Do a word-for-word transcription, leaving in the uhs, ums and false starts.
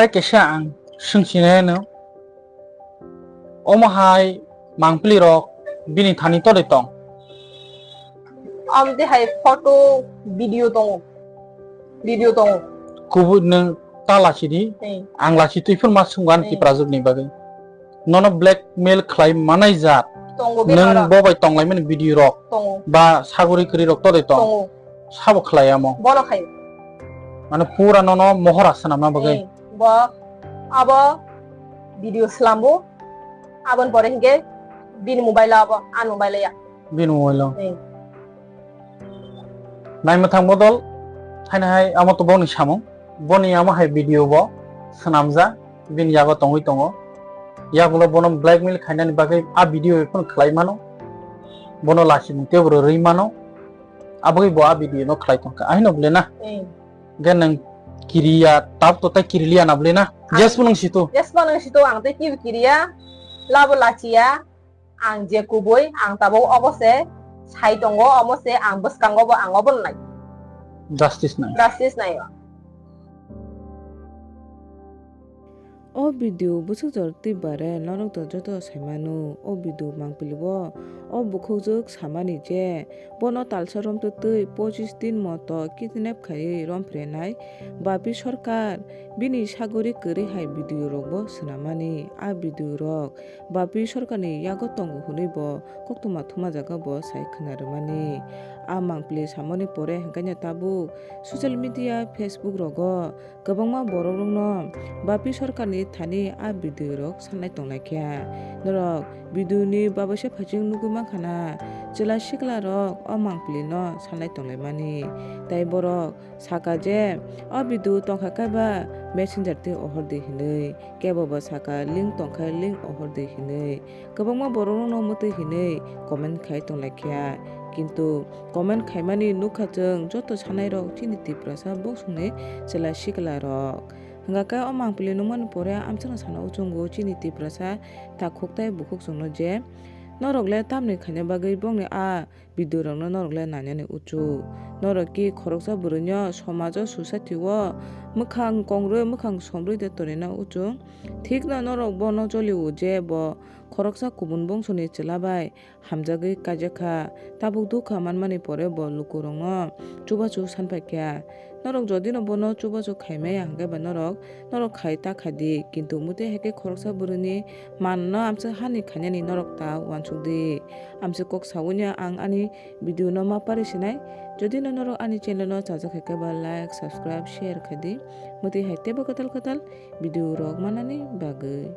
Tei kesa ang swngsinai no, omo hai mangpili rok bini thani todoi tong? Amde hai photo, video tongo. Video tongo. Kubui nwng ta lachidi, Hmm. ang lachi twi phano ma swngo ani Hmm. Tipra jwkni bagwi. Nono blackmail khlai manai jat. Tongo bini nwng oro. Bo bai tonglaimani video rok. Tongo. Ba saguri kwrwi rok todoi tong. Tongo. Sabo khlai amo. Bono khai. Mane pura nono mohora swnamna bagwi. Hmm. Bo abo video slambo. Aboni pore hinkhe bini mobile abo, ani mobile ya. Bini mobile o. Hmm. Naimwthang bodol, haino hai amo to boni samung. Boni amo hai video bo swnamjak, bini yago tongwi tongo. Yagulo bono blackmail khainani bagwi a video phano khlai mano. Bono lachimung tei bo rwi mano. Aboni bo a video no khlai tongkha. Ahino bole na. Hmm. Ge nang kiriya, tab to tai kiriliya na bole na. Ang Jes bo nang situ. Jes bo nang situ, ang tei kibi kiriya, labo lachiya. Ang je kubui, ang tabuk obo se sai tongo, omo se ang bwskango bo ang obo nai. Justice nai. Justice nai. O video bwswk jor twi bare norok to joto sai mano. O video mangpili o, o bukhukjwk samani je bono talsa romtwi twi pochis din moto kidnap khaiwi romphirenai Bapi Sarkar bini sagori kwrwi hai video rok bo swnamani. A video rok Bapi Sarkarni yago tongo hwnwi bo koktwma thumajagao bo sai khna rwmani. A mangpili samani pore hwnkhe tabuk social media, Facebook rogo kwbangma borokrokno Bapi Sarkarni thani a video rok sanai tonglaikha. Norok video ni babaisa phaising nugwi mankha na, chwla sikla rok o mangpili no sanai tonglaimani. Tai borok saka je o video tongkha kaiba messenger twi ohor di hinwi, kebo bo saka link tongkha link ohor di hinwi. Kwbangma borokrokno mwtwi hinwi comment khai tonglaikha. Kintu comment khaimani nukha chwng joto sanairok chini Tiprasa boksongni chwla sikla rok. Hwnkha khe o mangpili nukmani pore amchwkno sana uchungo chini Tiprasa takhuk tai bukhuk chwngno je norok le tamni khaina bagwi bongni a video rokno norok le nainani uchuk. Norok ki khoroksa bwrwino somajo society o mwkhang kongrwi mwkhang somrwi de tonina uchuk. Thikno norok bono choli o je bo khoroksa kubun bongsoni chwla bai hamjagwi kaijakha. Tabuk dukha manmani pore bo lukurokno chubachu sanphaikha. Norok jodino bono chubachu khaimaya hwnkhe ba norok, norok khai ta khaidi, kintu mwtwi hai khe khoroksa bwrwini manno amchwk hani khainani norok ta uansukdi. Amchwk kok sawi no ang ani video no ma pari sinai. Jodi no norok ani channel no chajak hai khe ba like, subscribe, share khaidi. Mwtwi hai teibo kwtal kwtal video rok manani bagwi.